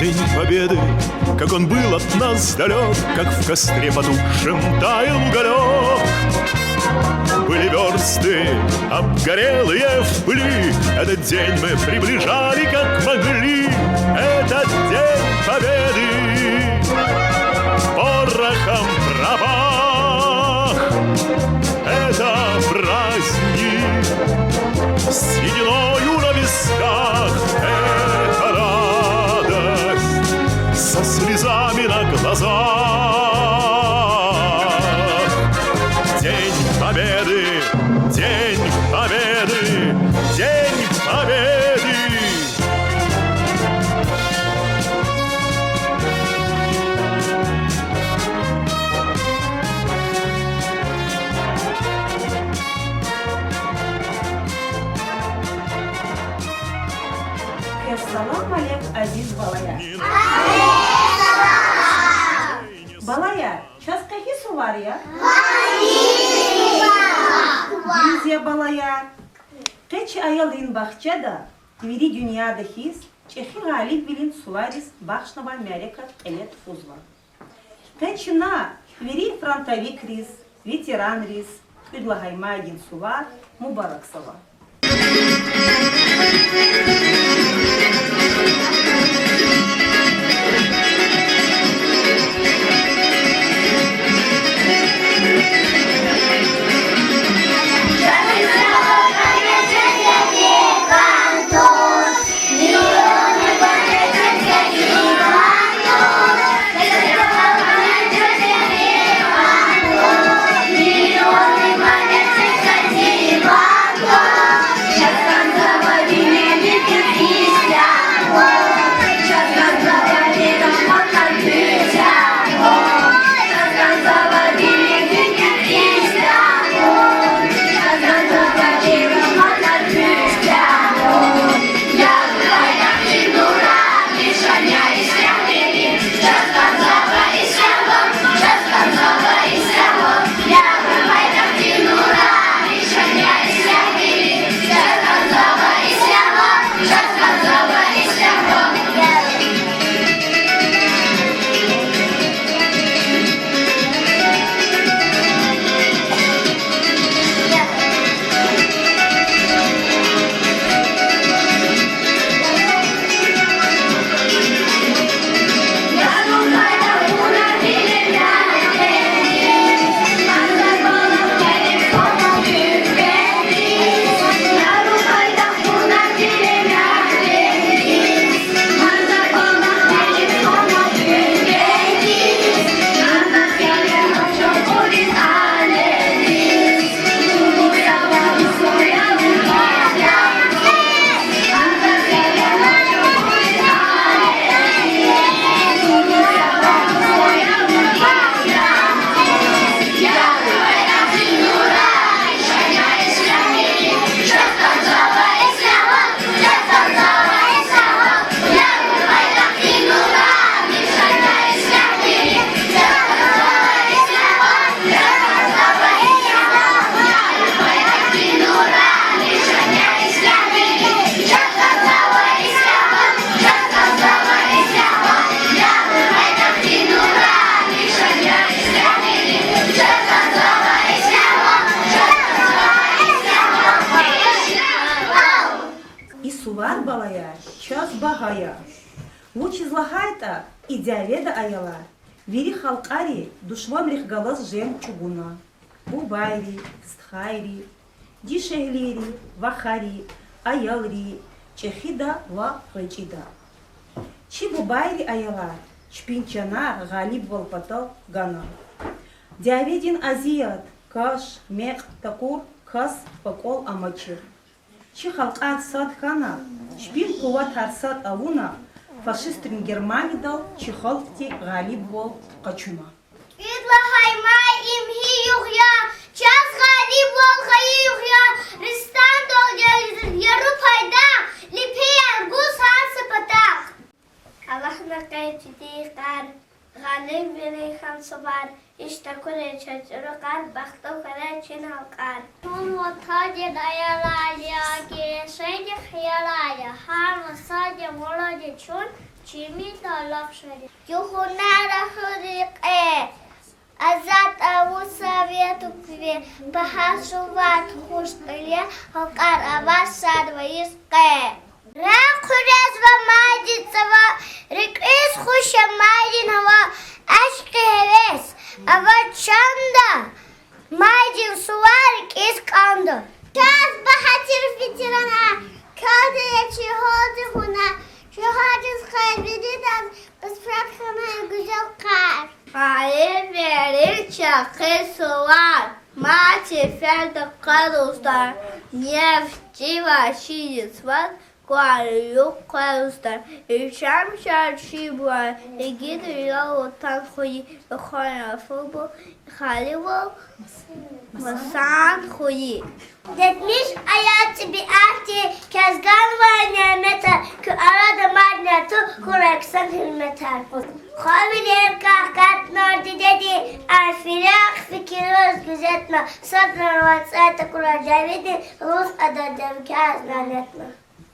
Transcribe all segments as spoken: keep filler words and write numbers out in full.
День Победы, как он был от нас далёк, как в костре потухшем таял уголёк. Были вёрсты обгорелые в пыли, этот день мы приближали, как могли. Этот День Победы порохом пропах. Это праздник с сединою на висках, это радость со слезами на глазах. День Победы, День Победы, День Победы! Салам алейк, азиз балаяр! Балаяр, чаз къе гьи сувар я? Дуьз я, балаяр. Къе чи аялрин бахчада вири дуьньяда хьиз чӀехи гъалибвилин сувариз бахшнавай мярекат кьиле тухузва. Къе чна вири фронтовикриз, ветеранриз кӀуьд лагьай майдин сувар мубаракзава. И сувар, балаяр, чаз багьа я. Вучиз лагьайтӀа и дяведа аялар вири халкьари душманрихъ галаз женг чӀугуна. Бубайри, стхайри, дишегьлийри, вахари, аялри, чӀехида ва гъвечӀида. Чи бубайри аялар чпин чанар гъалибвал патал гана. Дяведин азият, каш, мекь такур кас пакӀвал амачир. Чи халкьар сад хьана, чпин къуватар сад авуна, фашистрин Германиядал чи халкьди гъалибвал къачуна. КӀуьд лагьай май им гьи югъ я, чаз гъалибвал гайи югъ я, Рустамдал я-, яру пайдах, липияр гуз гьар са патахъ. Кӏвалахна къе чи тир йикъар, Гъалибвилин хьана сувар, ишта кура чаз чӀурукъар, бахтлу хьурай чи халкьар. Чун ватандин аялар я, гишинди хиялар я, гьар масадин валади чун, чими талахъ шади. Югъ-гьунар хуьрай кьве, азад авур совет хьуькумат, багьа сувар, хуш кьиле, халкьар авай сад ва йис къе. Рагъ хъуьрезва майдин цава, рикӀиз хуш я майдин гьава, ашкъи гьевес ава чанда, майдин сувар рикӀиз кӀанда. Чаз багьа тир ветеранар, кӀанда я чи гьалди гьунар, чи гьалдиз хъел виридаз къисмет хьанай гуьзел кар. Гъалибвилин чӀехи сувар, мад сеферда къвезва, нефтӀ чӀивай шиир свас, кӀвалин юкъ къвезва, ичем шад шибур, игит я Ватан хьуй, ихьтин фу бу халиво масан хьуй. Дедмиш ая тӀебиатди, квез ганвай няметар, куь арада мадни атун хьурай хъсан гьуьрметар. Хва вилер кӀватӀнавай дидеди, арфирахъ фикириз гуьзетна, садра вацӀа такурай жавидин, лугьуз ада девикай ганетна.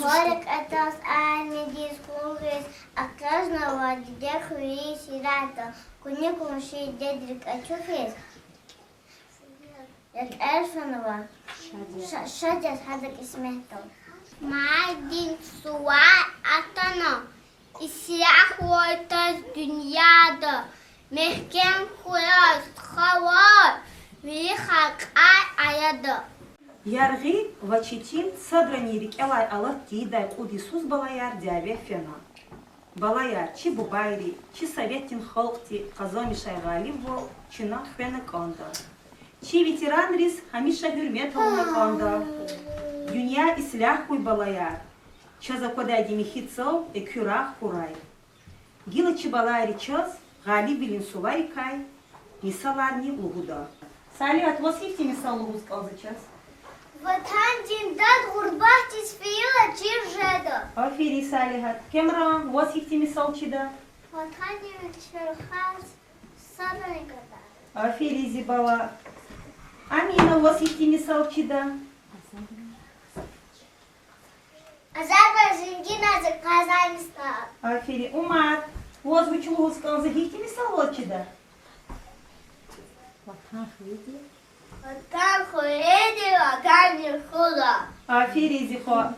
Гьар кьатаз армиядиз хьун хьиз экъечӀнава диде хуьруьн сиратда, куьнни къунши дидедин кӀачу хьиз, экъечӀнава ша-, шад яз гьада кьисметда. Майдин сувар атана, ислягьвал таз дуьньяда, мягькем хьурай стхавар, вири халкьар арада. Яргъи ва четин садрани рикӀелай алат тийидай кьуд йисуз, балаяр, дяве фена. Балаяр, чи бубайри, чи советдин халкьди къазанмишай гъалибвал чна хвена кӀанда. Чи ветеранриз гьамиша гьуьрмет авуна кӀанда. Дуьнья ислягь хьуй, балаяр. Чаз аквадайди михьи цав экуь рагъ хьурай. Гила чи балайри чаз гъалибвилин суварикай мисаларни лугьуда. Салигьат, ваз гьихьтин мисал лугьуз кӀанзава чаз? Ватандин дад гъурбатдиз фейила чир жеда. Аферин, Салигьат. Кемран, ваз гьихьтин мисал чида? Ватандин вичел хас садрани кӀватӀда. Аферин, зи бала. Амина, ваз гьихьтин мисал чида? Азарбай зингина зи къазанмишна. Аферин. Умар, ваз вуч лугьуз кӀанзава, гьихьтин мисал ваз чида? Ватан хуьреди, ватандин хуьр я. Аферин, зи хва.